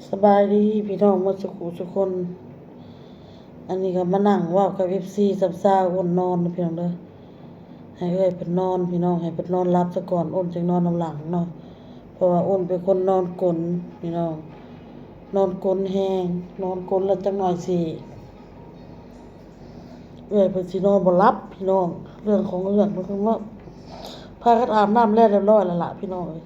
ສະບາຍດີພີ່ນ້ອງໝົດສູ່ຄູ່ສູ່ຄົນ. ອັນນີ້ກໍມານັ່ງເວົ້າກັບເອັຟຊີຊຳຊາ ອ້ນນອນເດີພີ່ນ້ອງເດີ. ໃຫ້ເອື້ອຍເພິ່ນນອນພີ່ນ້ອງ, ໃຫ້ເພິ່ນນອນຫຼັບສາກ່ອນ, ອ້ນຈຶ່ງນອນນຳຫຼັງເນາະ. ເພາະວ່າອ້ນເປັນຄົນນອນກົນພີ່ນ້ອງ, ນອນກົນແຮງ, ນອນກົນແລ້ວຈັກໜ່ອຍຊິ ເອື້ອຍເພິ່ນຊິນອນບໍ່ຫຼັບພີ່ນ້ອງ. ເລື່ອງຂອງເລື່ອງເນາະ, ພາກັນອາບນ້ຳແລ້ວຮຽບຮ້ອຍແລ້ວລະພີ່ນ້ອງເອີຍ.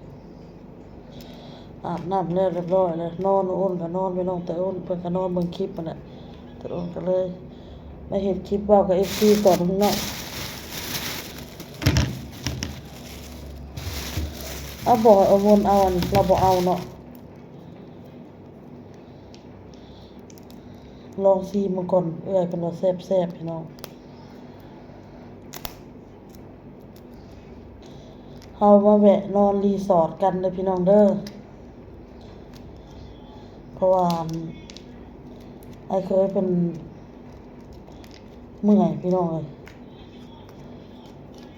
ອາບນ້ຳແລ້ວຮຽບຮ້ອຍແລ້ວ, ນອນ, ອ້ນກໍນອນພີ່ນ້ອງ, ແຕ່ອ້ນເພິ່ນກໍນອນເບິ່ງຄລິບຫັ້ນແຫຼະ. ແຕ່ອ້ນກໍເລີຍມາເຮັດຄລິບເວົ້າກັບເອັຟຊີຕອນນີ້ເນາະ. ເອົາບໍ່ ເອົາ ວົນເອົາ ອັນນີ້ລາວບໍ່ເອົາເນາະ. ລອງຊີມເບິ່ງກ່ອນ, ເອື້ອຍເພິ່ນວ່າແຊບໆ ພີ່ນ້ອງ. ເຮົາມາແວະນອນຣີສອດກັນເດີພີ່ນ້ອງເດີ, ເພາະວ່າອ້າຍເຂີຍເພິ່ນເມື່ອຍພີ່ນ້ອງເອີຍ,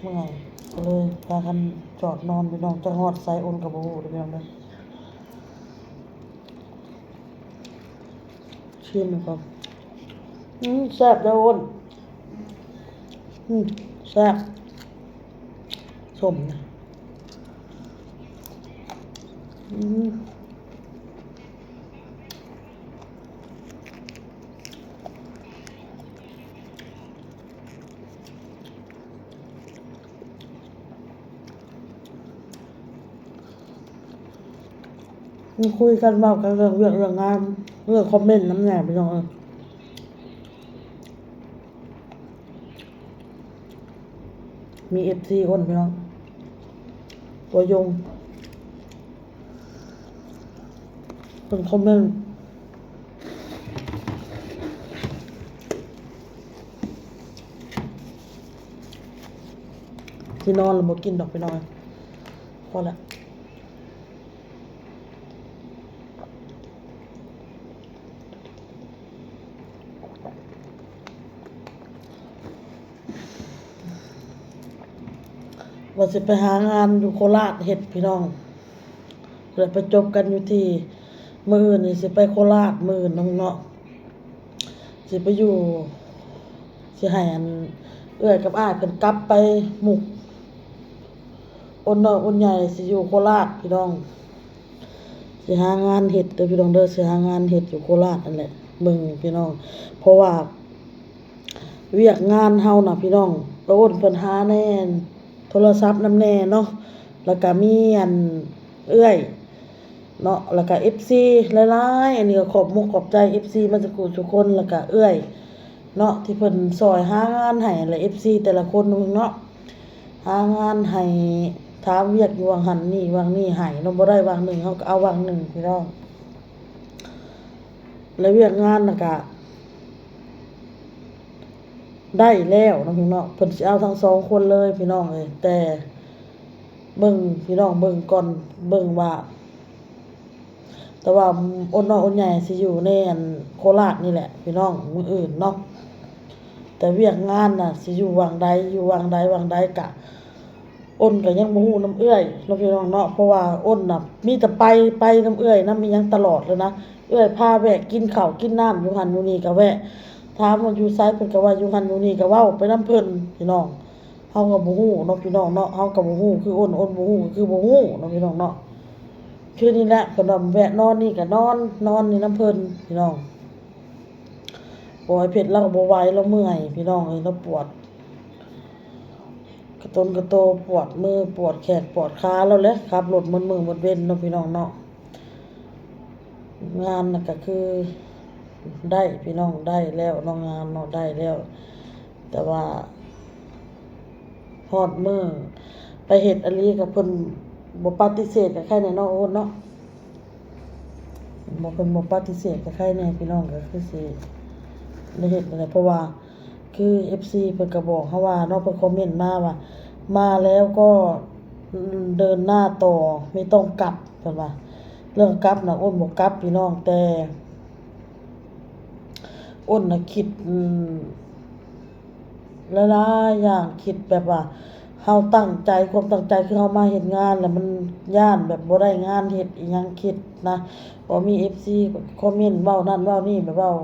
ເມື່ອຍ ກໍເລີຍພາກັນຈອດນອນພີ່ນ້ອງ. ຈັກຮອດໃສອ້ນກໍບໍ່ຮູ້ເດີພີ່ນ້ອງເດີ. ຊີມເບິ່ງກ່ອນ. ອືມ ແຊບເດີອ້ນ. ອືມ ແຊບ. ສົ້ມນະ. ອືມ. ມາຄຸຍກັນ ເວົ້າກັນເລື່ອງວຽກເລື່ອງງານ, ເລື່ອງຄອມເມັນນຳແດ່ພີ່ນ້ອງເອີຍ. ມີເອັຟຊີອ້ນພີ່ນ້ອງ, ຕົວຍົງ ເພິ່ນຄອມເມັນ. ຊິນອນແລ້ວບໍ່ກິນດອກພີ່ນ້ອງ, ພໍແລ້ວ. ວ່າຊິໄປຫາງານຢູ່ໂຄລາດເຮັດພີ່ນ້ອງ, ແລ້ວໄປຈົບກັນຢູ່ທີ່ ມື້ອື່ນນີ້ຊິໄປໂຄລາດ ມື້ອື່ນເນາະ. ຊິໄປຢູ່ ຊິໃຫ້ອັນເອື້ອຍກັບອ້າຍເພິ່ນກັບໄປມຸກ, ອ້ນນ້ອຍອ້ນໃຫຍ່ຊິຢູ່ໂຄລາດພີ່ນ້ອງ. ຊິຫາງານເຮັດເດີພີ່ນ້ອງເດີ, ຊິຫາງານເຮັດຢູ່ໂຄລາດຫັ້ນແຫຼະ. ເບິ່ງພີ່ນ້ອງ, ເພາະວ່າວຽກງານເຮົານະພີ່ນ້ອງ, ໂດນເພິ່ນຫາແດ່ ໂທລະສັບນຳແດ່ເນາະ, ແລ້ວກະມີອັນເອື້ອຍ ເນາະ, ແລ້ວກະເອັຟຊີຫຼາຍໆ. ອັນນີ້ກໍຂອບມຸກຂອບໃຈເອັຟຊີໝົດສູ່ຄູ່ສູ່ຄົນ, ແລ້ວກະເອື້ອຍເນາະ ທີ່ເພິ່ນຊ່ອຍຫາງານໃຫ້ ແລະ ເອັຟຊີແຕ່ລະຄົນເນາະ, ຫາງານໃຫ້, ຖາມວຽກຢູ່ຫວ່າງຫັ້ນນີ້ຫວ່າງນີ້ໃຫ້ເນາະ, ບໍ່ໄດ້ຫວ່າງໜຶ່ງ ເຮົາກໍເອົາຫວ່າງໜຶ່ງພີ່ນ້ອງ. ແລະ ວຽກງານນະກະໄດ້ແລ້ວເນາະພີ່ນ້ອງ, ເພິ່ນຊິເອົາທັງສອງຄົນເລີຍພີ່ນ້ອງເອີຍ. ແຕ່ເບິ່ງພີ່ນ້ອງເບິ່ງກ່ອນ, ເບິ່ງວ່າ ແຕ່ວ່າອ້ນນ້ອຍອ້ນໃຫຍ່ຊິຢູ່ໃນອັນໂຄລາດນີ້ແຫຼະພີ່ນ້ອງ ມື້ອື່ນເນາະ. ແຕ່ວຽກງານນະຊິຢູ່ຫວ່າງໃດ ຢູ່ຫວ່າງໃດຫວ່າງໃດກະ ອ້ນກໍຍັງບໍ່ຮູ້ນຳເອື້ອຍເນາະພີ່ນ້ອງເນາະ, ເພາະວ່າອ້ນນະມີແຕ່ໄປ ໄປນຳເອື້ອຍນຳອີ່ຫຍັງຕະຫຼອດເລີຍນະ. ເອື້ອຍພາແວະກິນເຂົ້າກິນນ້ຳຢູ່ຫັ້ນຢູ່ນີ້ກໍແວະ, ຖາມວ່າຢູ່ໃສເພິ່ນກໍວ່າຢູ່ຫັ້ນຢູ່ນີ້ ກໍເວົ້າໄປນຳເພິ່ນພີ່ນ້ອງ. ເຮົາກໍບໍ່ຮູ້ເນາະພີ່ນ້ອງເນາະ, ເຮົາກໍບໍ່ຮູ້ຄືອ້ນ ອ້ນບໍ່ຮູ້ກໍຄືບໍ່ຮູ້ເນາະພີ່ນ້ອງເນາະ. ຄືນີ້ແຫຼະ ເພິ່ນວ່າແວະນອນນີ້ກໍນອນ ນອນນີ້ນຳເພິ່ນພີ່ນ້ອງ. ໂອ້ຍ ເພັດລາວກໍບໍ່ໄຫວ ລາວເມື່ອຍພີ່ນ້ອງເອີຍ, ລາວປວດກະຕົນກະໂຕ ປວດມືປວດແຂນປວດຂາລາວແຫຼະ, ຂັບລົດໝົດມື້ໝົດເວັນເນາະພີ່ນ້ອງເນາະ. ງານນະກະຄືໄດ້ພີ່ນ້ອງ ໄດ້ແລ້ວເນາະ, ງານເນາະໄດ້ແລ້ວ, ແຕ່ວ່າຮອດມື້ໄປເຮັດອີ່ຫຼີ ກໍເພິ່ນບໍ່ປະຕິເສດກໍໄຄແນ່ເນາະ ໂອນເນາະ. ບໍ່ ເພິ່ນບໍ່ປະຕິເສດກໍໄຄແນ່ພີ່ນ້ອງ, ກໍຄືຊິໄດ້ເຮັດນັ້ນແຫຼະ. ເພາະວ່າຄືເອັຟຊີເພິ່ນກໍບອກເຮົາວ່າເນາະ, ເພິ່ນຄອມເມັນມາວ່າ ມາແລ້ວກໍເດີນໜ້າຕໍ່ ໄມ່ຕ້ອງກັບ ເພິ່ນວ່າ. ເລື່ອງກັບນະ ອ້ນບໍ່ກັບພີ່ນ້ອງ, ແຕ່ອ້ນນະຄິດ ອືມ ຫຼາຍໆຢ່າງ, ຄິດແບບວ່າ ເຮົາຕັ້ງໃຈ ຄວາມຕັ້ງໃຈຄືເຮົາມາເຮັດງານ ແລ້ວມັນຢ້ານແບບບໍ່ໄດ້ງານເຮັດອີ່ຫຍັງ ຄິດນະ. ເພາະມີເອັຟຊີຄອມເມັນເວົ້ານັ້ນເວົ້ານີ້ ແບບເວົ້າ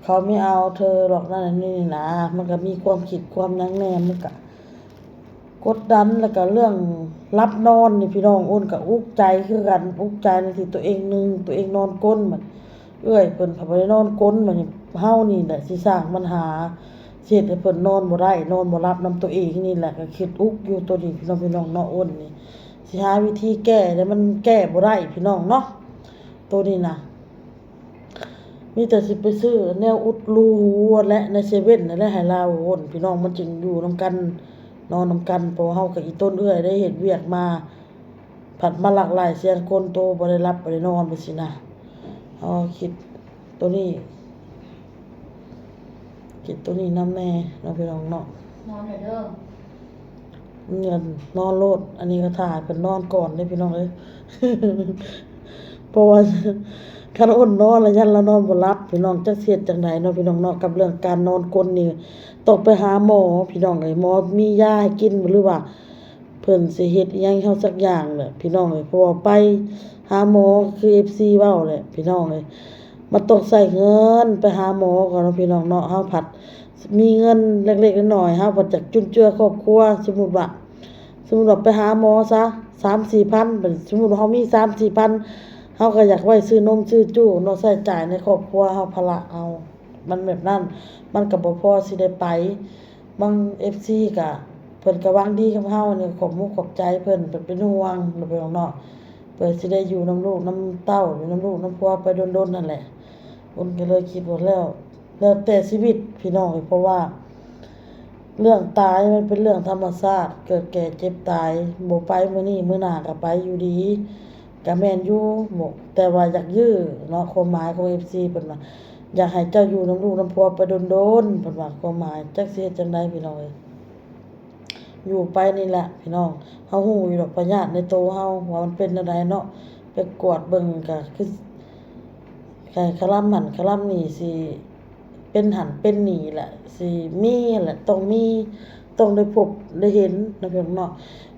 ເຂົາໄມ່ເອົາເທີຫຼອກນັ້ນອັນນີ້ນະ. ມັນກະມີຄວາມຄິດຄວາມຫຍັງແດ່ ມັນກະກົດດັນ. ແລ້ວກະເລື່ອງຫຼັບນອນນີ້ ພີ່ນ້ອງ ໂອນກະອຸກໃຈຄືກັນ ອຸກໃຈໃນທີ່ຕົວເອງໜຶ່ງ ຕົວເອງນອນກົ້ນ ບັດເອື້ອຍເພິ່ນພັດບໍ່ໄດ້ນອນກົ້ນ. ບັດນີ້ເຮົານີ້ແຫຼະຊິສ້າງບັນຫາ ຊິເຮັດໃຫ້ເພິ່ນນອນບໍ່ໄດ້ ນອນບໍ່ຫຼັບນຳຕົວເອງນີ້ແຫຼະ. ກະຄິດອຸກຢູ່ໂຕນີ້ ພີ່ນ້ອງ ພີ່ນ້ອງເນາະ. ໂອນນີ້ຊິຫາວິທີແກ້ ແຕ່ມັນແກ້ບໍ່ໄດ້ ພີ່ນ້ອງເນາະ ໂຕນີ້ນະ. ມີແຕ່ຊິໄປຊື້ແນວອຸດຮູຫູຫັ້ນແຫຼະ ໃນເຊເວັ່ນຫັ້ນແຫຼະ ໃຫ້ລາວໂອນ ພີ່ນ້ອງ ມັນຈຶ່ງຢູ່ນຳກັນ ນອນນຳກັນ. ເພາະວ່າເຮົາກະອີ່ຕົນເອື້ອຍໄດ້ເຮັດວຽກມາ ພັດມາລັກຫຼາຍສຽງກົນໂຕ ບໍ່ໄດ້ຫຼັບບໍ່ໄດ້ນອນ ແບບຊີ້ນະ. ເຮົາຄິດໂຕນີ້ ຄິດໂຕນີ້ນຳແດ່ເນາະ ພີ່ນ້ອງເນາະ. ນອນແລ້ວເດີ ເງິນນອນໂລດ. ອັນນີ້ກະຖ້າໃຫ້ເພິ່ນນອນກ່ອນເດ້ ພີ່ນ້ອງເອີຍ. ເພາະວ່າຄັນໂອນນອນແລ້ວ ຢ້ານລາວນອນບໍ່ຫຼັບ ພີ່ນ້ອງ. ຈັກຊິເຮັດຈັ່ງໃດເນາະ ພີ່ນ້ອງເນາະ. ກັບເລື່ອງການນອນກົ້ນນີ້ ຕ້ອງໄປຫາໝໍ ພີ່ນ້ອງເອີຍ. ໝໍມີຢາໃຫ້ກິນ ຫຼືວ່າເພິ່ນຊິເຮັດອີ່ຫຍັງໃຫ້ເຮົາສັກຢ່າງແຫຼະ ພີ່ນ້ອງເອີຍ. ເພາະວ່າໄປຫາໝໍຄືເອັຟຊີເວົ້າແຫຼະ ພີ່ນ້ອງເອີຍ. ມັນຕ້ອງໃຊ້ເງິນໄປຫາໝໍກ່ອນເນາະ ພີ່ນ້ອງເນາະ. ເຮົາພັດມີເງິນເລັກໆນ້ອຍໆ ເຮົາພັດຢາກຈຸນເຈືອຄອບຄົວ. ສົມມຸດວ່າ ສົມມຸດວ່າໄປຫາໝໍຊະ ສາມສີ່ພັນ ບັດສົມມຸດວ່າເຮົາມີສາມສີ່ພັນ ເຮົາກະຢາກໄວ້ຊື້ນົມຊື້ຈູ້ເນາະ ໃຊ້ຈ່າຍໃນຄອບຄົວເຮົາ ພາລະເຮົາ ມັນແບບນັ້ນ ມັນກະບໍ່ພໍຊິໄດ້ໄປ. ບາງເອັຟຊີກະ ເພິ່ນກະຫວັງດີກັບເຮົານີ້ ຂອບມຸກຂອບໃຈເພິ່ນ ເພິ່ນເປັນຫ່ວງເນາະ ພີ່ນ້ອງເນາະ. ເພື່ອຊິໄດ້ຢູ່ນຳລູກນຳເຕົ້າ ຢູ່ນຳລູກນຳຜົວໄປດົນໆຫັ້ນແຫຼະ. ໂອນກະເລີຍຄິດວ່າແລ້ວ ແລ້ວແຕ່ຊີວິດ ພີ່ນ້ອງເອີຍ. ເພາະວ່າເລື່ອງຕາຍມັນເປັນເລື່ອງທຳມະຊາດ ເກີດແກ່ເຈັບຕາຍ ບໍ່ໄປມື້ນີ້ ມື້ໜ້າກະໄປຢູ່ດີ. ກະແມ່ນຢູ່ ແຕ່ວ່າຢາກຢື້ເນາະ ຄວາມໝາຍຂອງເອັຟຊີເພິ່ນວ່າ ຢາກໃຫ້ເຈົ້າຢູ່ນຳລູກນຳຜົວໄປດົນໆ ເພິ່ນວ່າ ຄວາມໝາຍ. ຈັກຊິເຮັດຈັ່ງໃດ ພີ່ນ້ອງເອີຍ. ຢູ່ໄປນີ້ແຫຼະ ພີ່ນ້ອງ ເຮົາຮູ້ຢູ່ດອກ ພະຍາດໃນໂຕເຮົາວ່າມັນເປັນແນວໃດເນາະ. ໄປກວດເບິ່ງກະຄື ໄປຄະລຳຫັ້ນຄະລຳນີ້ ຊິເປັນຫັ້ນເປັນນີ້ແຫຼະ ຊິມີຫັ້ນແຫຼະ ຕ້ອງມີ ຕ້ອງໄດ້ພົບໄດ້ເຫັນເນາະ ພີ່ນ້ອງເນາະ.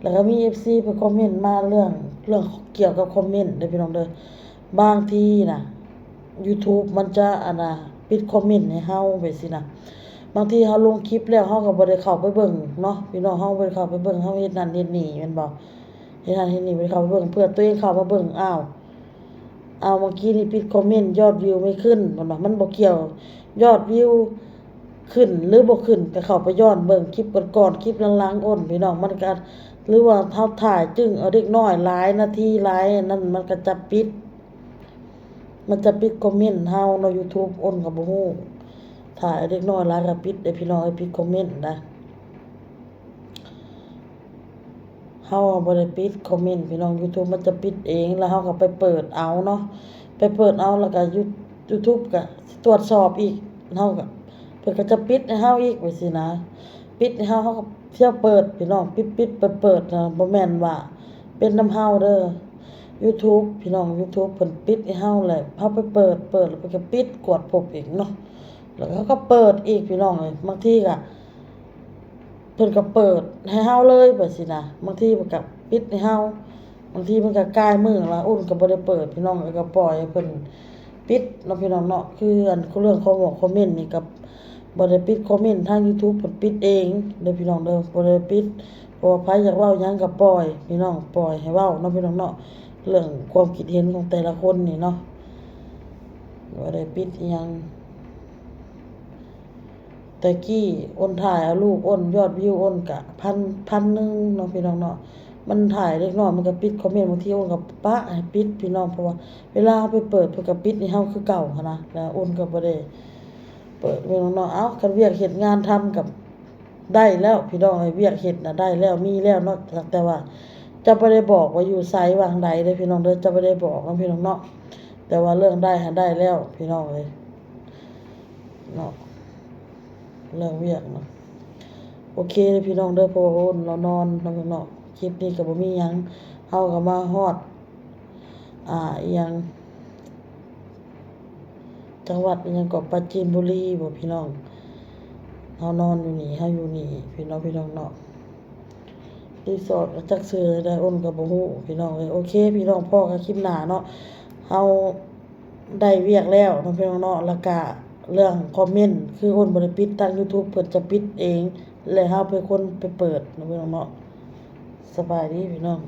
ແລ້ວກະມີເອັຟຊີໄປຄອມເມັນມາເລື່ອງ ເລື່ອງກ່ຽວກັບຄອມເມັນເດີ ພີ່ນ້ອງເດີ. ບາງທີນະ ຢູທູບມັນຈະ ອັນນະ ປິດຄອມເມັນໃຫ້ເຮົາ ແບບຊີ້ນະ. ບາງທີເຮົາລົງຄລິບແລ້ວ ເຮົາກະບໍ່ໄດ້ເຂົ້າໄປເບິ່ງເນາະ ພີ່ນ້ອງ ເຮົາບໍ່ໄດ້ເຂົ້າໄປເບິ່ງ ເຮົາເຮັດນັ້ນເຮັດນີ້ແມ່ນບໍ່ ເຮັດນັ້ນເຮັດນີ້ ບໍ່ໄດ້ເຂົ້າໄປເບິ່ງ ເພື່ອໂຕເອງເຂົ້າມາເບິ່ງ ອ້າວ ອ້າວ ເມື່ອກີ້ນີ້ປິດຄອມເມັນ ຍອດວິວໄມ່ຂຶ້ນ ເພິ່ນວ່າ. ມັນບໍ່ກ່ຽວ ຍອດວິວຂຶ້ນຫຼືບໍ່ຂຶ້ນ ກະເຂົ້າໄປຍ້ອນເບິ່ງຄລິບກ່ອນໆ ຄລິບຫຼັງໆ ໂອນ ພີ່ນ້ອງ. ມັນກະ ຫຼືວ່າເຮົາຖ່າຍຈຶ່ງເອົາເດັກນ້ອຍຫຼາຍນາທີຫຼາຍນັ້ນ ມັນກະຈະປິດ ມັນຈະປິດຄອມເມັນເຮົາເນາະ ຢູທູບ ໂອນກະບໍ່ຮູ້. ຖ້າເດັກນ້ອຍຫຼາຍກະປິດເດ້ ພີ່ນ້ອງເອີຍ ປິດຄອມເມັນນະ. ເຮົາບໍ່ໄດ້ປິດຄອມເມັນ ພີ່ນ້ອງ ຢູທູບມັນຈະປິດເອງ ແລ້ວເຮົາກະໄປເປີດເອົາເນາະ ໄປເປີດເອົາ ແລ້ວກະຢູທູບກະຊິຕວດສອບອີກ ເຮົາກະ ເພິ່ນກະຈະປິດໃຫ້ເຮົາອີກ ແບບຊີ້ນະ. ປິດໃຫ້ເຮົາ ເຮົາກະທຽວເປີດ ພີ່ນ້ອງ ປິດໆ ເປີດໆນະ. ບໍ່ແມ່ນວ່າເປັນນຳເຮົາເດີ ຢູທູບ ພີ່ນ້ອງ ຢູທູບເພິ່ນປິດໃຫ້ເຮົາແຫຼະ ເຮົາໄປເປີດ ເປີດແລ້ວເພິ່ນກະປິດ ກວດພົບອີກເນາະ ແລ້ວເຮົາກະເປີດອີກ ພີ່ນ້ອງເອີຍ. ບາງທີກະ ເພິ່ນກະເປີດໃຫ້ເຮົາເລີຍ ແບບຊີ້ນະ. ບາງທີເພິ່ນກະປິດໃຫ້ເຮົາ ບາງທີມັນກະກາຍມື້ລະ ໂອນກະບໍ່ໄດ້ເປີດ ພີ່ນ້ອງເອີຍ ກະປ່ອຍໃຫ້ເພິ່ນປິດເນາະ ພີ່ນ້ອງເນາະ. ຄືອັນ ເລື່ອງຄອມເມັນນີ້ກະບໍ່ໄດ້ປິດຄອມເມັນ ທາງຢູທູບເພິ່ນປິດເອງເດີ ພີ່ນ້ອງເດີ ບໍ່ໄດ້ປິດ. ເພາະວ່າໃຜຢາກເວົ້າຫຍັງກະປ່ອຍ ພີ່ນ້ອງ ປ່ອຍໃຫ້ເວົ້າເນາະ ພີ່ນ້ອງເນາະ. ເລື່ອງຄວາມຄິດເຫັນຂອງແຕ່ລະຄົນນີ້ເນາະ ບໍ່ໄດ້ປິດອີ່ຫຍັງ. ແຕ່ກີ້ໂອນຖ່າຍເອົາລູກ ໂອນຍອດວິວ ໂອນກະພັນ ພັນໜຶ່ງເນາະ ພີ່ນ້ອງເນາະ. ມັນຖ່າຍເດັກນ້ອຍມັນກະປິດຄອມເມັນ ບາງທີໂອນກະປະໃຫ້ປິດ ພີ່ນ້ອງ ເພາະວ່າເວລາເຮົາໄປເປີດ ເພິ່ນກະປິດໃຫ້ເຮົາຄືເກົ່າຫັ້ນນະ ແລ້ວໂອນກະບໍ່ໄດ້ເປີດ ພີ່ນ້ອງເນາະ. ເອົ້າ ຄັນວຽກເຮັດງານທຳກະໄດ້ແລ້ວ ພີ່ນ້ອງເອີຍ ວຽກເຮັດນະໄດ້ແລ້ວ ມີແລ້ວເນາະ. ແຕ່ວ່າຈະບໍ່ໄດ້ບອກວ່າຢູ່ໃສ ຫວ່າງໃດເດີ ພີ່ນ້ອງເດີ ຈະບໍ່ໄດ້ບອກເນາະ ພີ່ນ້ອງເນາະ. ແຕ່ວ່າເລື່ອງໄດ້ຫັ້ນໄດ້ແລ້ວ ພີ່ນ້ອງເອີຍ ເນາະ ເລື່ອງວຽກເນາະ. ໂອເຄເດີພີ່ນ້ອງເດີ ເພາະວ່າໂອນລາວນອນເນາະ ພີ່ນ້ອງເນາະ. ຄລິບນີ້ກະບໍ່ມີຫຍັງ ເຮົາກະມາຮອດ ອ່າ ອີ່ຫຍັງ ຈັງຫວັດອີ່ຫຍັງເກາະ ປາຈີນບູລີບໍ ພີ່ນ້ອງ. ເຮົານອນຢູ່ນີ້ ເຮົາຢູ່ນີ້ ພີ່ນ້ອງ ພີ່ນ້ອງເນາະ. ຣີສອດກໍຈັກຊື່ໃດ ອ້ນກໍບໍ່ຮູ້ພີ່ນ້ອງເອີຍ. ໂອເຄພີ່ນ້ອງ ພໍ້ກັນຄລິບໜ້າເນາະ. ເຮົາໄດ້ວຽກແລ້ວເນາະພີ່ນ້ອງເນາະ. ແລ້ວກະເລື່ອງຄອມເມັນ ຄືອ້ນບໍ່ໄດ້ປິດ ທາງ YouTube ເພິ່ນຈະປິດເອງ ແລະເຮົາເປັນຄົນໄປເປີດເນາະພີ່ນ້ອງເນາະ. ສະບາຍດີພີ່ນ້ອງ.